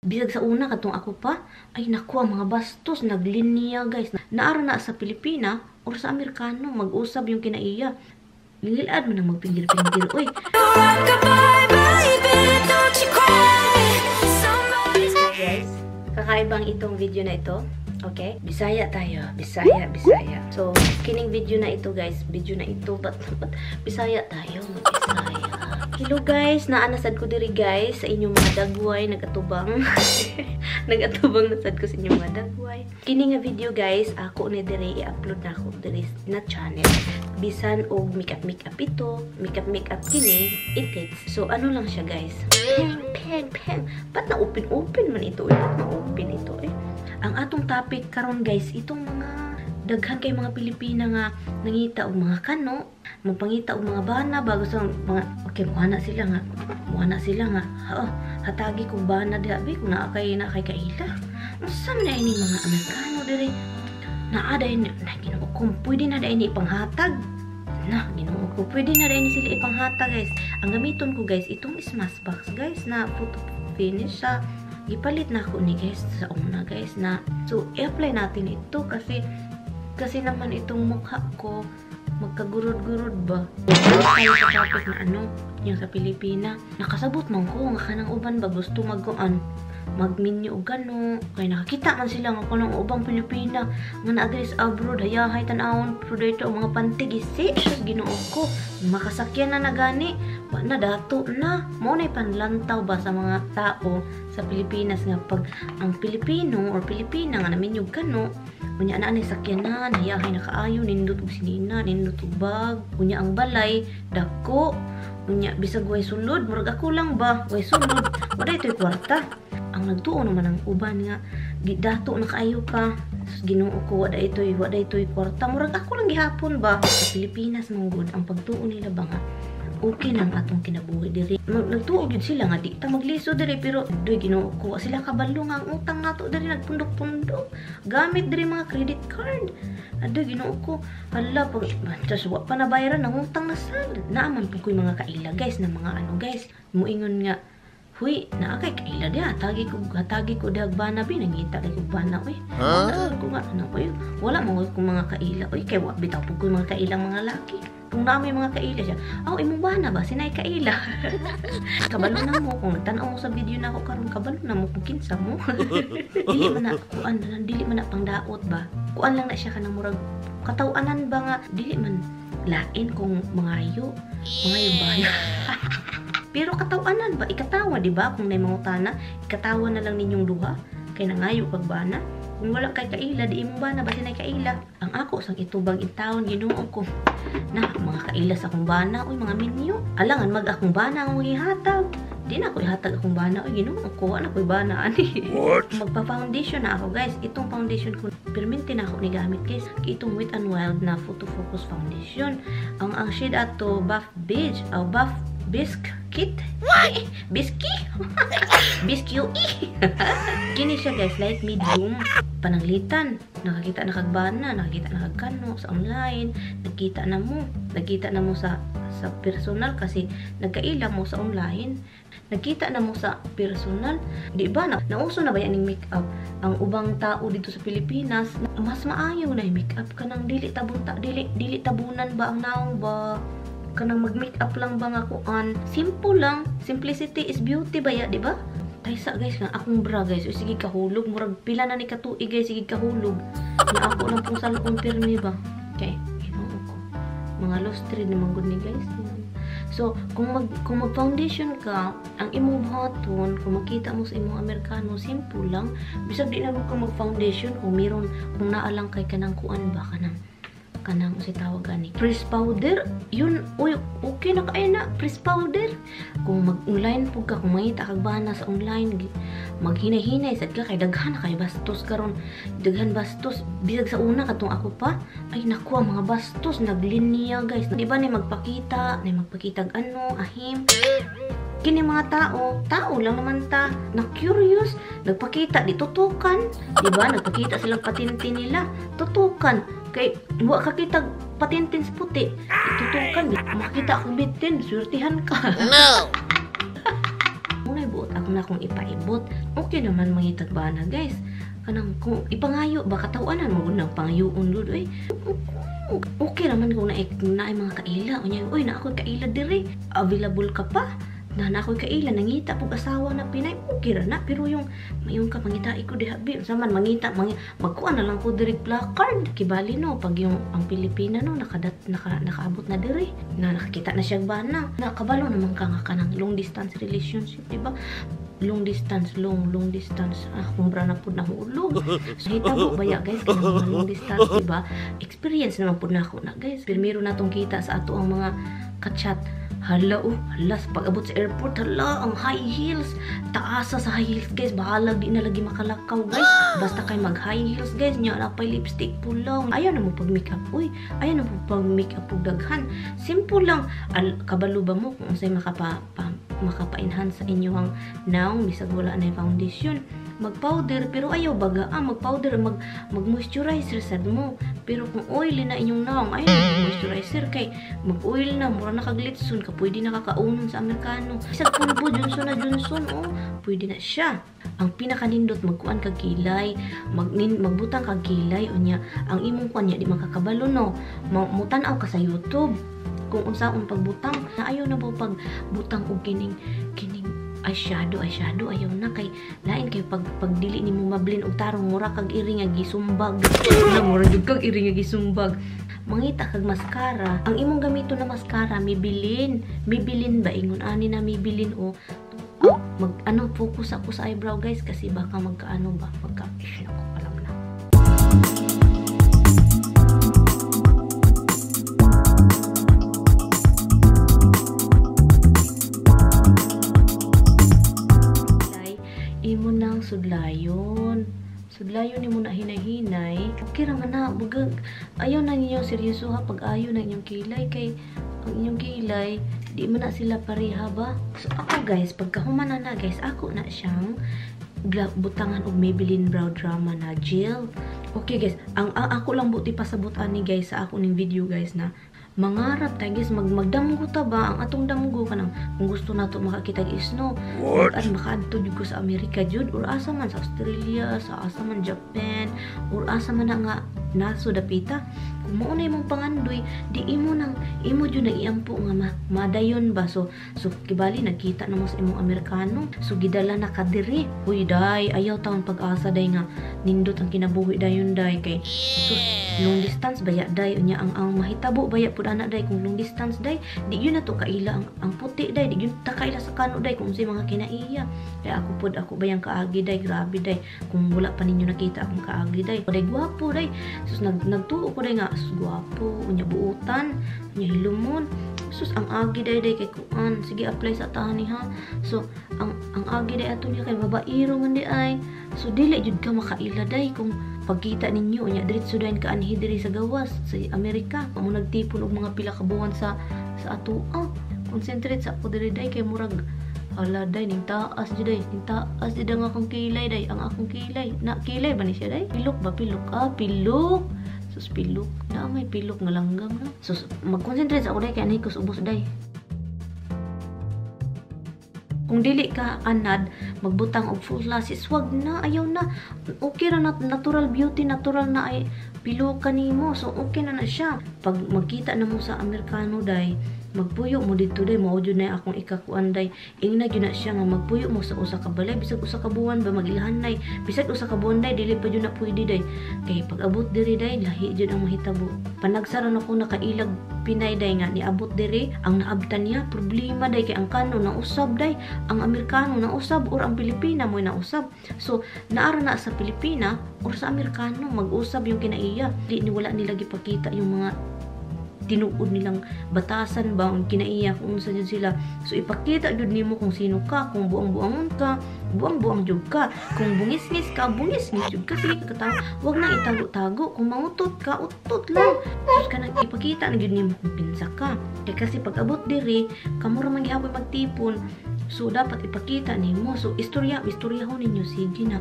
Bisag sa una katong ako pa, ay naku, ang mga bastos naglinya, guys. Naara na sa Pilipina or sa Amerikano, mag-usab yung kinaiya. Lilad man ang magpinggir-pinggir, uy. Rockabye, baby, don't you cry. Somebody's Guys, kakaibang itong video na ito. Okay? Bisaya tayo. Bisaya, Bisaya. So, kining video na ito, guys. Video na ito. Ba't Bisaya tayo? Mag-Bisaya. Hello, guys. Naa na sad ko diri, guys, sa inyong mga dagway. Nagatubang. Nagatubang na sad ko sa inyong mga dagway. Kini nga video, guys, ako ni diri i-upload na ako diri na channel. Bisan og makeup makeup ito, makeup makeup kini, itits. So, ano lang siya, guys. Peng, peng, peng. Ba't na open open man ito eh? Ba't na open ito eh? Ang atong topic karon, guys, itong mga daghan kay mga Pilipina nga nangita og mga kano, magpangita og mga bana bago sa mga okay muana sila nga ha, hatagi kog bana diha bi kung naa kay kaila. Unsa man ini mga Amerikano diri? Naa day na, Ginoo ko, pwede na day ni ipanghatag. Na, Ginoo ko, pwede na day ni sila ipanghatag, guys. Ang gamiton ko, guys, itong Smashbox, guys, na photo finish sa gipalit na ako ni, guys, sa una, guys, na so i-apply natin ito kasi naman itong mukha ko magkagurod-gurod ba. Tayo sa topic na ano, yung sa Pilipina. Nakasabot man ko nga kanang uban ba gusto magkuan, magminyo og gano kay nakakita man sila nga kanang ubang Pilipina nga naa diri sa abroad, hayahay tan-awon, pero dito ang mga panty gisi siya. Ginoo ko, makasakyan na nagani wa na dato na mo na panlantaw ba sa mga tao sa Pilipinas nga pag ang Pilipino or Pilipina nga naminyog kano, unya na ani sakyanan, hayahay na kaayo, nindot og sinina, nindot og bag, unya ang balay dako, unya bisag way sulod, murag ako lang ba way sulod, wala ito'y kwarta. Ang nagtuo naman ang uban nga dato na kaayo ka. Sus, Ginoo ko, wala ito'y kwarta, murag ako lang gihapon ba. Sa Pilipinas man gud, ang pagtuo nila ba nga okay lang atong kinabuhi diri. Nagtuo gyud sila nga di ta magliso diri, pero doy, Ginoo ko, wa sila kabalo nga ang utang nato diri nagpundok-pundok. Gamit diri mga credit card. Adoy, Ginoo ko, hala, pag tas wa pa nabayaran ang utang na sad. Naaman po ko'y mga kaila, guys, na mga ano, guys, muingon nga, "Huy, naa kay kaila diha, hatagi ko diha bana bi, nangita kay kog bana uy." Huh? Ko nga ano uy, wala mo ko mga kaila uy, kay wa bitaw pud ko'y mga kailang mga laki. Kung naa may mga kaila siya, aw imong bana ba sinay kaila. Kabalo na mo kung nagtan-aw mo sa video na ako karon, kabalo na mo kung kinsa mo. Dili man na kuan, dili man na pangdaot ba. Kuan lang na siya kanang murag kataw-anan ba nga dili man lain kung mangayo, mangayo ba. Pero katawanan ba? Ikatawa, di ba? Kung nay mangutana, ikatawa na lang ninyong duha. Kay nangayo kag bana. Kung wala kay kaila, di imong bana, basi nay kaila. Ang ako, sang itubang intawon, Ginoo ko. Na, mga kaila sa akong bana, uy, mga minyo. Alangan mag akong bana ang ihatag. Di na ako ihatag akong bana, uy, Ginoo ko, wala ko'y bana, ani. What? Magpa-foundation na ako, guys. Itong foundation ko, permente na ako ni gamit, guys. Itong Wet n Wild na Photo Focus Foundation. Ang shade ato, Buff Beige, Buff Bisque Kit? What? Bisky? Bisque. Kini siya, guys, light medium. Pananglitan. Nakakita na kag bana, nakakita na kag kano sa online, nakita na mo. Nakita na mo sa personal kasi nagkaila mo sa online. Nagkita na mo sa personal. Di ba? Na, nauso na ba yan yung makeup? Ang ubang tao dito sa Pilipinas, mas maayo na yung makeup kanang dili tabon ta, dili dili tabunan ba ang naong ba, kanang mag-makeup lang ba nga kuan. Simple lang. Simplicity is beauty ba ya, di ba? Taysa, guys, nga akong bra, guys, uy, sige kahulog, murag pila na ni katuig, guys, sige kahulog. Na ako lang pong saluon pirmi ba. Okay, Ginoo ko. Mga lustre naman gud ni, guys. So, kung mag-foundation ka, ang imong buhaton, kung makita mo sa imong Amerikano, simple lang. Bisag di na mo ka mag-foundation, kung meron, kung naa lang kay kanang kuan ba, kanang unsay tawag gani, press powder yun, uy, okay na kay na press powder. Kung mag-online pud ka, kung mangita kag bana sa online, maghinay-hinay sad ka kay daghan na kay bastos karon, daghan bastos. Bisag sa una katong ako pa, ay naku, ang mga bastos naglinya, guys. Di ba ni magpakita, ni magpakita ano, ahim kini mga tao, tao lang naman ta, na curious, nagpakita, di tutukan, di ba? Nagpakita silang patintin nila, tutukan. Kay wa ka kita patintin sa puti, tutukan, makita akong bitin, swertihan ka. No! Unay buot ako na akong ipaibot. Okay naman mangitag bana guys. Kanang kung ipangayo ba katawanan mo gud nang pangayoon gud oy. Okay naman kung naay mga kaila unya, oy na ako kaila diri, available ka pa. Na ako'y kaila, nangita pug asawa na Pinay, okay ra na. Pero yung mayong ka mangita ko diha bi, unsa man mangita, magkuan na lang ko diri placard. Kibali no, pag yung ang Pilipina no nakaabot na diri, na nakakita na siya bana. Nakabalo naman ka nga kanang long distance relationship, di ba? Long distance, long distance. Ah, kumbra na pud na hulog. So hitabo baya guys kanang mga long distance, di ba? Experience naman pud nako na guys. Primero natong kita sa ato ang mga kachat. Hala, oh, hala, sa pag-abot sa airport, hala, ang high heels. Taasa sa high heels, guys. Bahalag, di na lagi makalakaw, guys. Basta kay mag-high heels, guys. Nya, na pa'y lipstick pulang. Ayaw na mo pag-makeup, uy. Ayaw na mo pag-makeup ug daghan. Simple lang. Kabalo ba mo kung unsay makapa-enhance sa inyong naong, bisag wala na yung foundation. Mag-powder, pero ayaw baga. Ah, mag-powder, mag-moisturizer sad mo. Pero kung oily na inyong naong, ayaw na mag-moisturizer kay mag-oil na, mura na kaglitson ka, pwede na kakaunon sa Amerikano. Isang pulbo, Johnson na Johnson, oh, pwede na siya. Ang pinakanindot, magkuan kag kilay, magbutang kag kilay, unya, ang imong kuan niya, di makakabalo, no. Mutan-aw ka sa YouTube kung unsaon pagbutang. Na ayaw na po pagbutang og kining eyeshadow, ayaw na kay lain kay pag dili nimo mablend og tarong mura kag iri nga gisumbag. Mura jud kag iri nga gisumbag. Mangita kag mascara. Ang imong gamito na mascara Maybelline. Maybelline ba ingon ani na Maybelline o oh, mag ano, focus ako sa eyebrow guys kasi baka magkaano ba, magka ako alam na. Imo nang sudlayon. Sudlayon nimo na hinay-hinay. Okay ra man na, bugag ayaw na ninyo seryoso ha pag ayo na inyong kilay kay ang inyong kilay di man na sila pareha ba. So ako guys, pagkahuman na guys, ako na siyang butangan og Maybelline Brow Drama na gel. Okay guys, ang ako lang buti pasabot ani guys sa ako ning video guys na mangarap tayo guys, magdamgo ta ba ang atong damgo kanang kung gusto nato makakita og snow, at makaadto jud ko sa Amerika jud or asa man sa Australia, sa asa man Japan or asa man na nga naso dapita. Kung mao na imong pangandoy, di imo nang imo jud nang iampo nga madayon ba. So kibali nagkita na mo sa imong Amerikano, so gidala na ka diri. Uy day, ayaw taon pag-asa day nga nindot ang kinabuhi dayon day kay sus, long distance baya day unya ang mahitabo baya pud ana day kung long distance day di yun na to kaila ang puti day di yun ta kaila sa kano day kung unsay mga kinaiya. Kaya ako pud ako bayang kaagi day, grabe day kung wala pa ninyo nakita akong kaagi day. Day gwapo day. Sus nagtuo ko day nga sus gwapo unya buutan unya hilumon. Sus ang agi day day kay kuan, sige apply sa tahan ni ha. So ang agi day ato niya kay babaero man di ay. So dili jud ka makaila day kung pagkita ninyo unya diretso dayon ka anhi diri sa gawas sa Amerika. Amo nagtipon og mga pila ka buwan sa atoa. Concentrate sa ako diri day kay murag hala day ning taas jud day, ning taas jud ang akong kilay day, ang akong kilay. Na kilay ba ni siya day? Pilok ba pilok? Ah, pilok. Sus pilok. Na may pilok nga langgam no. Sus mag-concentrate sa ako day kay anhi ko ubos day. Kung dili ka anad magbutang og full lashes, wag na, ayaw na. Okay ra na natural beauty, natural na ay pilo kanimo. So okay na na siya. Pag magkita na mo sa Amerikano day, magpuyo mo dito day, mao jud na akong ikakuan day. Ingna jud na siya nga magpuyo mo sa usa ka balay, bisag usa ka buwan ba magilhanay, bisag usa ka buwan day dili pa jud na pwede day. Kay pag abot diri day, lahi jud ang mahitabo. Panagsaran ako nakailag Pinay day nga niabot diri, ang naabtan niya problema day kay ang kano na usab day, ang Amerikano na usab or ang Pilipina mo na usab. So naara na sa Pilipina or sa Amerikano mag-usab yung kinaiya. Di ni wala nila gipakita yung mga tinuod nilang batasan ba ang kinaiya kung unsa jud sila. So ipakita jud nimo kung sino ka, kung buang-buangon ka, buang-buang jud ka, kung bungisngis ka, bungisngis jud ka. Sige ka katawa, wag nang itago-tago. Kung mangutot ka, utot lang. Sus kanang ipakita na jud nimo kung pinsa ka. Kay kasi pag abot diri, kamo ra man gihapon magtipon. So dapat ipakita nimo. So istorya, istoryahon ninyo, sige na.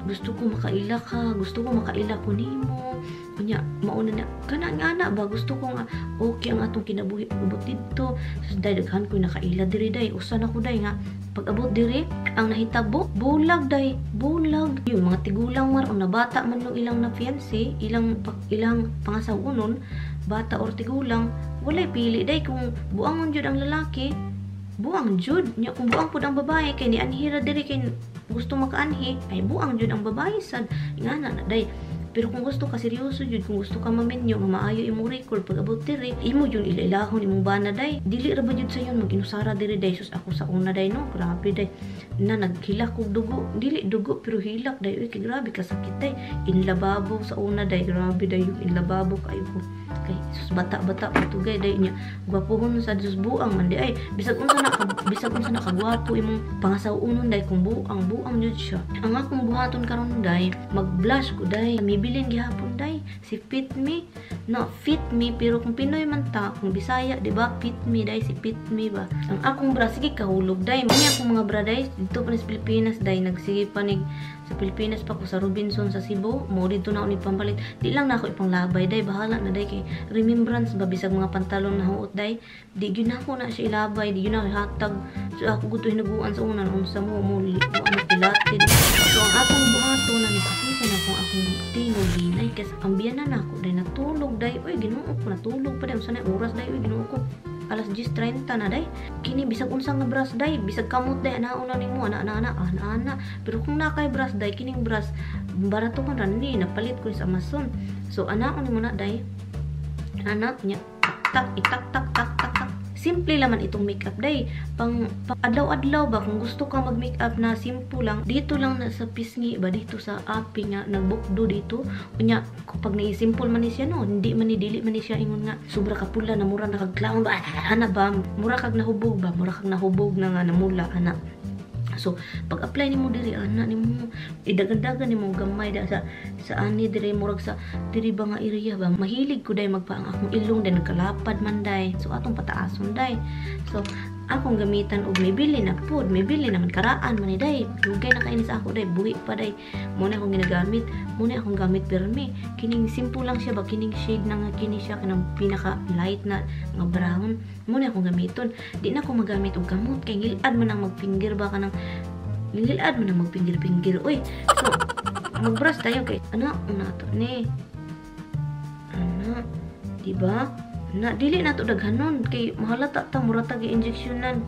Gusto ko makaila ka, gusto ko makaila ko nimo. Unya mauna na kana nga na ba, gusto ko nga okay ang atong kinabuhi pag-abot didto. So day daghan ko nakaila diri day, usa na ko day nga pag-abot diri ang nahitabo bulag day, bulag. Yung mga tigulang man o nabata man nung ilang na fiancé, ilang pangasaw-unon, bata or tigulang, walay pili day. Kung buangon jud ang lalaki, buang jud. Nya kung buang pud ang babae kay nianhi ra diri kay gusto makaanhi, ay buang jud ang babae sad ingana na day. Pero kung gusto ka seryoso jud, kung gusto ka maminyo nga maayo imong record pag abot diri, imo jud ilailahon imong bana day. Dili ra ba jud sayon mag-inusara diri day. Sus, ako sa una day no, grabe day. Na naghilak og dugo, dili dugo pero hilak day. Uy, kay grabe kasakit day. Inlababo sa una day, grabe day yung inlababo kayo ko. Kay sus, bata-bata pa tugay day niya. Gwapohon sa sus, buang man di ay. Bisag unsa na kagwapo imong pangasaw-unon day, kung buang, buang jud siya. Ang akong buhaton karon day, mag-blush ko day. Mibilin gihapon day si Fit Me. No, Fit Me, pero kung Pinoy man ta, kung Bisaya, di ba? Fit Me day, si Fit Me ba. Ang akong bra sige kahulog day. Mani akong mga bra day dito pa sa Pilipinas day, nagsige pa nig sa Pilipinas pa ko sa Robinson sa Cebu, mo dito na ako ni pambalit. Di lang na ako ipanglabay day, bahala na day kay remembrance ba, bisag mga pantalon na huot day. Di gyud na ako na siya ilabay, di gyud na ako ihatag. So ako gusto hinaguan sa una unsa mo mo ano pilate. So ang akong buhaton na nipakita na kung akong tingog ginay kasi ang biyanan nako day natulog day. Uy, Ginoo ko, natulog pa day, unsa na oras day, uy Ginoo ko. Alas 10:30 na day. Kini bisag unsa nga brush day, bisag kamot day, ana una nimo, ana ana ana ana ana. Pero kung naa kay brush day, kining brush barato man ra ni, napalit ko sa Amazon. So ana nimo na day. Anak niya, tak itak tak tak tak tak. Simple laman itong makeup day. Pang adlaw-adlaw ba, kung gusto ka mag-makeup na simple lang, dito lang na sa pisngi ba, dito sa api nga nagbukdo dito. Unya, kapag nai-simple man ni siya no, hindi man ni dili man ni siya ingon nga sobra ka pula na mura na kag clown ba, ana ba, mura kag nahubog ba, mura kag nahubog na nga namula ana. So, pag-apply nimo diri ana nimo, idagandagan nimo gamay da sa ani diri, murag sa diri ba nga area ba. Mahilig ko day magpa ang akong ilong day nagkalapad man day. So atong pataason day. So akong gamitan og Maybelline na pud, Maybelline naman karaan man ni day. Dugay na kaayo sa ako day, buhi pa day. Mo na akong ginagamit, mo na akong gamit pirmi. Kining simple lang siya ba, kining shade na nga kini siya kanang pinaka light na nga brown. Mo na akong gamiton. Di na ako magamit og kamot kay ngilad man ang magpinggir ba, kanang ngilad man ang magpinggir-pinggir. Uy, so mag-brush tayo kay ana una to ni. Ana, di ba? Na dili na to daghanon kay mahalata ta, mura ta gi-injectionan.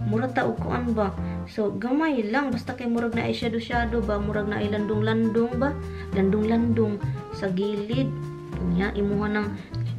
Mura ta og kuan ba. So gamay lang basta kay murag na ay shadow shadow ba, murag na ay landong-landong ba, landong-landong sa gilid. Nya imuha ng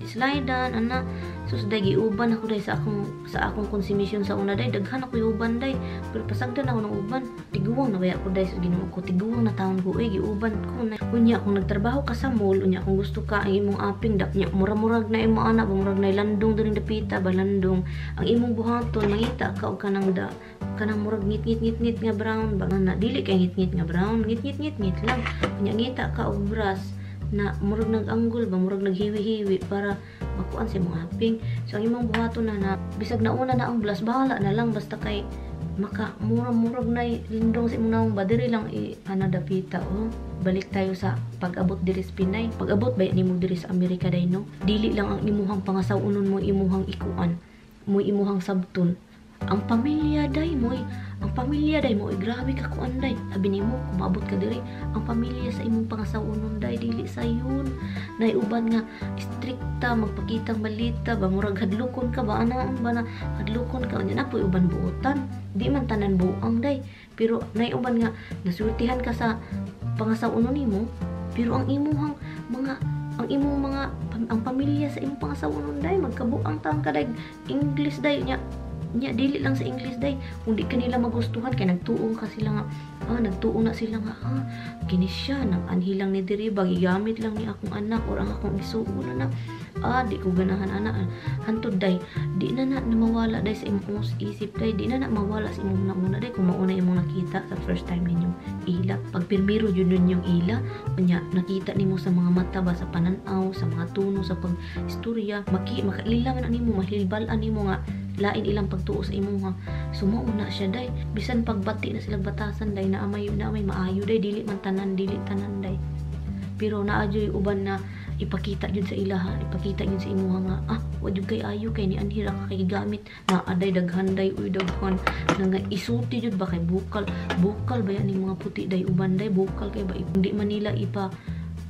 slidean ana. Sus day, giuban ako day sa akong consumption sa una day, daghan ako uban day, pero pasagdan ako ng uban. Tiguang na baya ko day sa Ginoo ko, tiguang na taon ko eh, giuban ko na. Unya kung nagtrabaho ka sa mall, unya kung gusto ka ang imong aping da, nya mura-murag na imo ana, murag na landong diri dapita ba, landong ang imong buhaton, mangita ka og kanang da kanang murag ngit ngit ngit ngit nga brown ba na, dili kay ngit ngit nga brown, ngit ngit ngit ngit lang. Unya ngita ka og brush na murag nag-anggol ba, murag naghiwi-hiwi para makuan sa imong aping. So ang imong buhaton na na bisag nauna na ang blush, bahala na lang basta kay maka murag-murag na lindong sa imong nawong ba, diri lang i ana dapita. Oh, balik tayo sa pag-abot diri sa Pinay. Pag-abot ba nimo diri sa Amerika day no, dili lang ang imuhang pangasaw-unon mo imuhang ikuan mo, imuhang sabton ang pamilya day mo, ang pamilya day mo, grabe ka kuan day. Sabi nimo kung maabot ka diri, ang pamilya sa imong pangasaw-unon day dili sayon. Nay uban nga strikta, magpakitang malita ba, murag hadlokon ka ba, ana ba na hadlokon ka. Unya na poy uban buotan, di man tanan buang day, pero nay uban nga nasultihan ka sa pangasaw-unon nimo, pero ang imuhang mga ang imong mga ang pamilya sa imong pangasaw-unon day magkabuang taon ka day, English day. Nya nya dili lang sa English day, kung di kanila magustuhan kay nagtuong ka sila nga nagtuong na sila nga kini siya nang anhi lang ni diri ba, gigamit lang ni akong anak or ang akong isuon na di ko ganahan ana. Hantod day, di na na mawala day sa imong isip day, di na na mawala sa imong una day kung mauna imong nakita sa first time ninyong ila. Pag pirmiro jud ninyong ila, unya nakita nimo sa mga mata ba, sa panan-aw, sa mga tono, sa pag istorya, maki makaila man nimo, mahilbal-an nimo nga Lain ilang pagtuo sa imuha. So mao na siya day. Bisan pagbati na sila batasan day, na may maayo day, dili man tanan, dili tanan day. Pero naa jud uban na ipakita jud sa ilaha, ipakita jud sa imuha nga wa jud kay ayo kay ni anhira ka kay gigamit na aday daghan day, uy daghan na nga isuti jud ba kay bukal ba ning mga puti day, uban day bukal kay ba di man nila ipa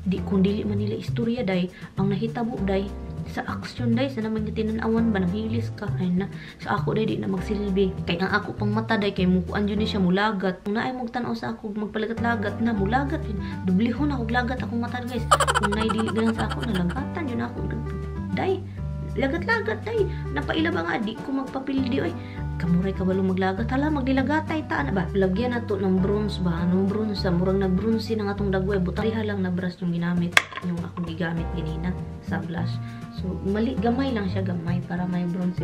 di kung dili man nila istorya day ang nahitabo day sa aksyon day sa naman tinan-awan ba nanghilis ka ay na sa ako day di na magsilbi kay ang ako pang mata day kay mukuan jud ni siya mulagat kung naay magtan-aw sa ako magpalagat-lagat na mulagat yun dublihon ako lagat akong mata guys kung naay dili ganan sa ako nalagatan yun ako day lagat-lagat day napaila ba nga di ko magpapildi oy kamuray kabalo maglagat hala magdilagatay ta ana ba lagyan na to ng bronze ba anong bronze sa murang nagbronze na nga tong dagway butang lang na brush yung ginamit yung akong gigamit ganina sa blush. So mali gamay lang siya gamay para may bronze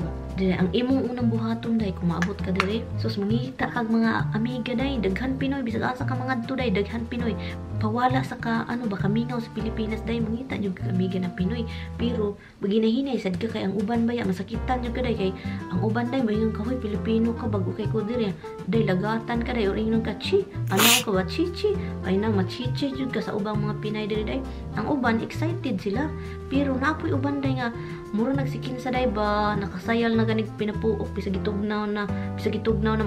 ba. Dire ang imong unang buhaton day kung maabot ka dire so mangita kag mga amiga day daghan Pinoy bisag asa ka mangadto day daghan Pinoy pawala sa ka ano ba kamingaw sa Pilipinas day mangita jud kag amiga na Pinoy pero maginahinay sad ka kay ang uban baya masakitan jud ka day kay ang uban day moingon ka hoy Pilipino ka bag-o kay ko dire day lagatan ka day or ingnon ka chi ano ka ba chichi ay na machichi jud ka sa ubang mga Pinay dire day ang uban excited sila pero napoy uban day nga mura nagsikinsa day ba nakasayal na ganig pinapuok bisag gitugnaw na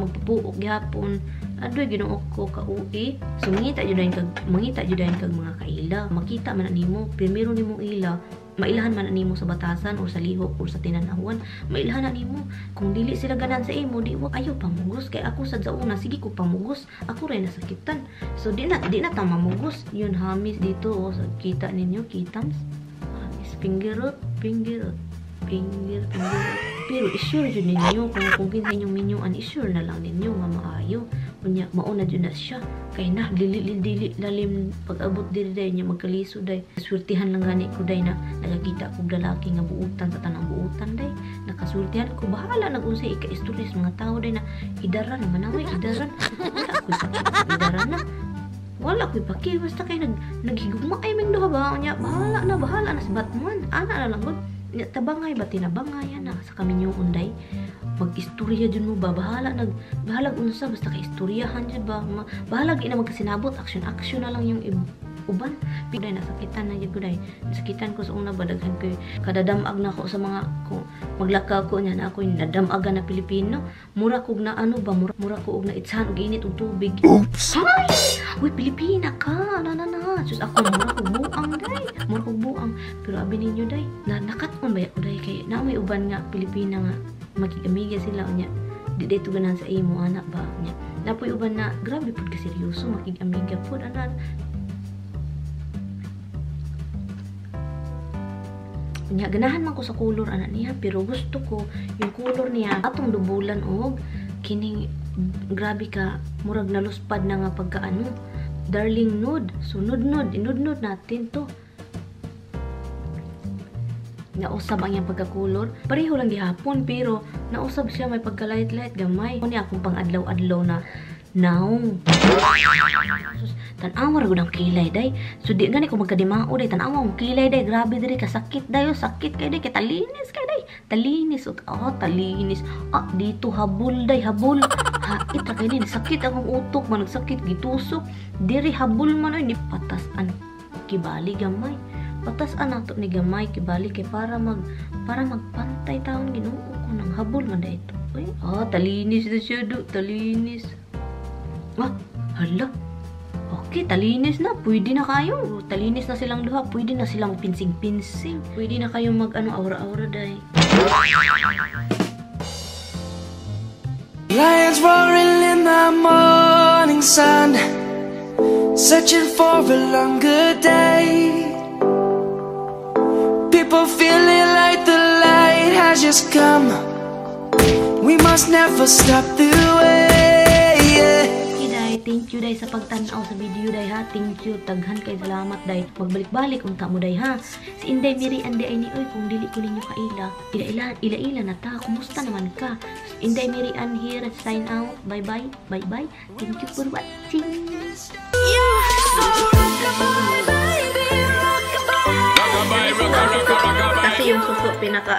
magpapuok gihapon adoy Ginoo ko kauwi. So mangita jud kag mga kaila makita man nimo primero nimo ila mailahan man nimo sa batasan or sa lihok or sa tinan-awan mailahan na nimo kung dili sila ganan sa imo di wa ayo pamugos kay ako sad sa una sige ko pamugos ako rin nasakitan so di na ta mamugos yun hamis dito oh, so, kita ninyo kitams hamis finger finger finger pero isure jud ninyo kung kinsa inyong minyuan isure na lang ninyo nga maayo unya mauna jud na siya kay na dili lalim pag-abot diri day nya magkaliso day suwertihan lang gani ko day na nakakita kog lalaki nga buutan sa tanang buutan day nakasultihan ko bahala nag-unsay ika-istorya sa mga tao day na idaran man away idaran wala ko'y paki idaran na wala ko'y paki basta kay naghigugma ay ming duha ba unya bahala na si Batman ana na lang gud tabangay ba tinabangay na sa kaminyoon day mag-istorya jud mo ba bahala unsa basta kay istoryahan jud ba bahala gi na magkasinabot action na lang yung uban pero day nasakitan na jud ko day nasakitan ko sa una ba daghan ko kadadamag na ako sa mga ko maglakaw ko niya na ako yung nadamagan na Pilipino mura kog na ano ba mura ko og na itsahan og init og tubig. Oops. Hi! Uy Pilipina ka na sus ako mura kog buang day mura kog buang pero abi ninyo day na nakat-on ba ko day kay na may uban nga Pilipina nga makigamiga sila unya di day tuganan sa imo anak ba unya napoy uban na grabe pud ka seryoso makigamiga pud ana. Unya ganahan man ko sa color ana niya pero gusto ko yung color niya atong dubulan og kining grabe ka murag naluspad na nga pagka ano darling nude. So nude inudnud natin to nausab ang iyang pagka-color pareho lang gihapon pero nausab siya may pagka-light-light gamay ni akong pang adlaw-adlaw na naong. Tan-awa ra gud ang kilay day. So di gani ko magkadimao day tan-awa ang kilay day grabe diri kasakit day oh, sakit kay day kay talinis kay day talinis og oh, talinis ah dito habol day habol hait ra kay ni sakit akong utok man nagsakit gitusok diri habol man oy ni patas-an kibali gamay patas-an nato ni gamay kibali kay para magpantay taon Ginoo ko nang habol man day ito. Oy ah talinis na siya do talinis. Ah, hala. Okay, talinis na. Pwede na kayo. Talinis na silang duha. Pwede na silang pinsing-pinsing. Pwede na kayo mag ano, aura-aura day. Lions roaring in the morning sun, searching for a longer day. People feeling like the light has just come. We must never stop the way. Yeah. Thank you day sa pagtan-aw sa video day ha. Thank you taghan kay salamat day. Magbalik-balik unta mo day ha. Si Inday Mary andi ay ni oy kung dili ko ninyo kaila. Ila-ila na ta. Kumusta naman ka? Inday Mary Ann here sign out. Bye bye. Bye bye. Thank you for watching. Kasi yung suso pinaka